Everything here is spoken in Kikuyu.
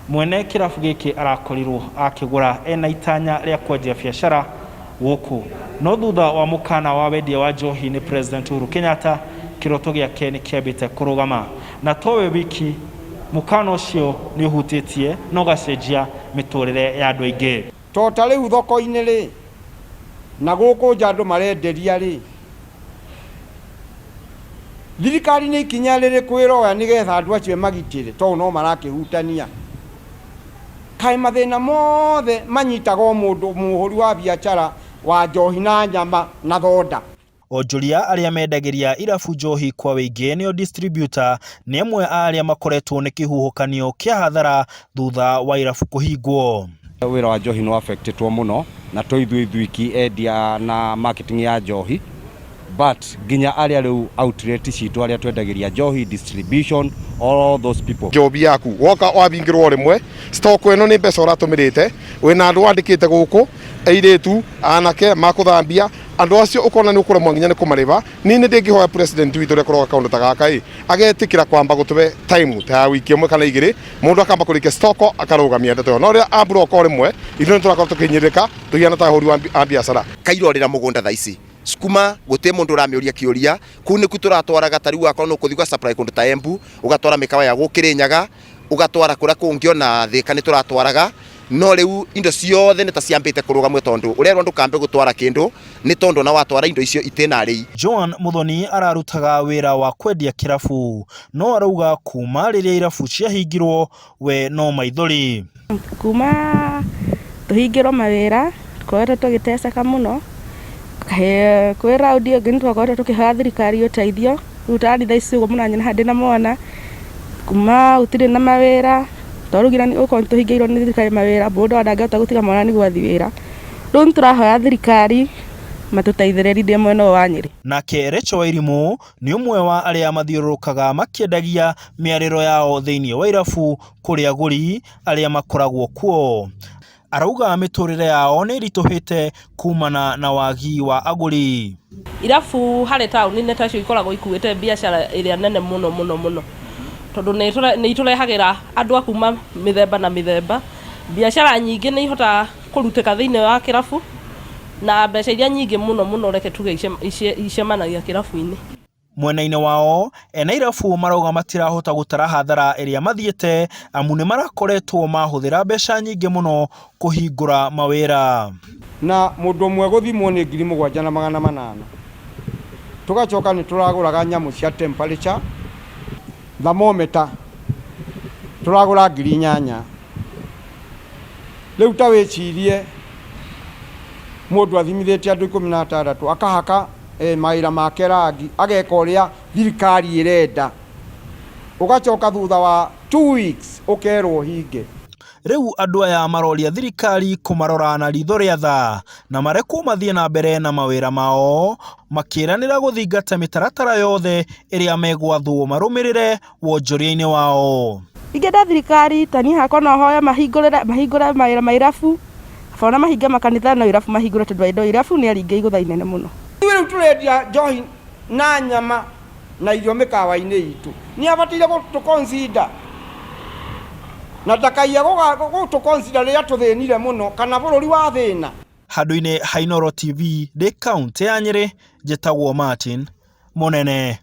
Mwene kĩrabu gĩkĩ arakorirwo akĩgũra ena itanya rĩa kwanjia biacara gũkũ, no thutha wa mũkana wa wendia wa njohi nĩ President Uhuru Kenyatta, kĩroto gĩake nĩ kĩambĩte kũrũgama. Na towe wiki, mũkana ũcio nĩ ũhutĩtie na ũgacenjia mĩtũrĩre ya andũ aingĩ. To ta rĩu thoko-inĩ rĩ, na gũkũ nja andũ marenderia rĩ, thirikari nĩ ikinya rĩrĩkũ ĩroya nĩgetha andũ acio ĩmagitĩre tondũ no marakĩhutania? Kaĩ mathĩna mothe manyitaga o mũndũ mũhũri wa biacara wa njohi na nyama na thonda? Onjoria arĩa mendagĩria irabu njohi kwa wĩingĩ nĩo distributor nĩ amwe a arĩa makoretwo nĩ kĩhuhũkanio kĩa hathara thutha wa irabu kũhingwo. Wĩra wa njohi nĩ affectĩtwo mũno na to ithuĩ ithuiki endia na marketing ya njohi, but nginya arĩa rĩu outlet citũ, arĩa twendagĩria njohi, distribution, all those people. Job yaku woka wabingĩrwo rĩmwe, stock ĩno nĩ mbeca ũratũmĩrĩte, wĩna andũ wandĩkĩte gũkũ, airĩtu anake makũthambia, andũ acio ũkona nĩ ũkũremwo nginya nĩ kũmarĩha. Niĩ nĩ ndĩngĩhoya president witũ ũrĩa kũroga kaũndũ ta gaka ĩ agetĩkĩra kwamba gũtũhe time ta ya wiki ĩmwe kana igĩrĩ, mũndũ akamba kũrĩkia stock akarũgamia ndeto ĩyo, no rĩrĩa ambroka o rĩmwe, ithuĩ nĩ tũrakorwo tũkĩhinyĩrĩrĩka tũhiana ta ahũri a biacara. Kairorera mũgũnda thaa ici sukuma gũtirĩ mũndũ ũramĩũria kĩũria. Kũu nĩku tũratwaraga, ta rĩu akorwo nĩ ũkũthiĩ ũga supply kũndũ ta Embu, ũgatwara mĩkawa ya gũkũ Kĩrĩnyaga, ũgatwara kũrĩa kũngĩ, ona Thĩka nĩ tũratwaraga. No rĩu indo ciothe nĩ ta ciambĩte kũrũgamio, tondũ ũrerwo ndũkambe gũtwara kĩndũ, nĩ tondũ ona watwara indo icio itĩna rĩi. Joan Muthoni ararutaga wĩra wa kwendia kĩrabu, no arauga kuma rĩrĩa irabu ciahingirwo we no maithori. Kuma tũhingĩrwo mawĩra, tũkoretwo tũgĩteceka mũno. Kwĩ raundi ĩngĩ nĩ twakoretwo tũkĩhoya thirikari ũteithio. Rĩu ta thaa ici ũguo mũranyona haha ndĩna mwana, kuma gũtirĩ na mawĩra, tondũ rĩu nginya okorwo nĩ tũhingĩirwo nĩ thirikari mawĩra, mũndũ ona ndangĩhota gũtiga mwana nĩguo athiĩ wĩra. Rĩu nĩ tũrahoya thirikari matũteithĩrĩrie ndĩ mwena ũyũ wa Nyĩrĩ. Nake Rachel Wairimu nĩ ũmwe wa arĩa mathiũrũrũkaga makĩendagia mĩarĩro yao thĩinĩ wa irabu kũrĩ agũri arĩa makoragwo kuo. Arauga mĩtũrĩre yao nĩ ĩritũhĩte kumana na wagi wa agũri. Irabu harĩ taũni nĩ tacio ikoragwo ikuĩte biacara ĩrĩa nene mũno mũno mũno, tondũ nĩ itũrehagĩra andũ a kuma mĩthemba na mĩthemba. Biacara nyingĩ nĩ ihotaga kũrutĩka thĩinĩ wa kĩrabu, na mbeca iria nyingĩ mũno mũno, reke tuge, icemanagia kĩrabu-inĩ. Mwena-inĩ wao, ene irabu marauga matirahota gũtara hathara ĩrĩa mathiĩte amu nĩ marakoretwo mahũthĩra mbeca nyingĩ mũno kũhingũra mawĩra. Na mũndũ ũmwe gũthimwo nĩ 7,800. Tũgacoka nĩ tũragũraga nyamũ cia temperature thermometer, tũragũra 8,000. Rĩu ta wĩcirie mũndũ athimithĩtie andũ 16, akahaka mawĩra make rangi, ageka ũrĩa thirikari ĩrenda, ũgacoka thutha wa 2 weeks ũkerwo ũhinge. Rĩu andũ aya maroria thirikari kũmarora na ritho rĩa tha na marekwo mathiĩ na mbere na mawĩra mao, makĩranĩra gũthingata mĩtaratara yothe ĩrĩa megwathwo marũmĩrĩre wonjoria-inĩ wao. Ingĩenda thirikari ta niĩ hakwa no hoye mahingũrĩre, mahingũre mawĩra ma irabu, ona mahinge makanitha, no irabu mahingũre, tondũ andũ a irabu nĩ aringe igũtha inene mũno. Ithuĩ rĩu tũrendia njohi na nyama na irio mĩkawa-inĩ itũ, nĩ abataire gũtũ consider na ndakaiye gũtũ consider rĩrĩa tũthĩnire mũno kana bũrũri wa thĩna. Handũ-inĩ ha Inooro TV ndĩ kaũntĩ ya Nyĩrĩ, njĩtagwo Martin Mũnene.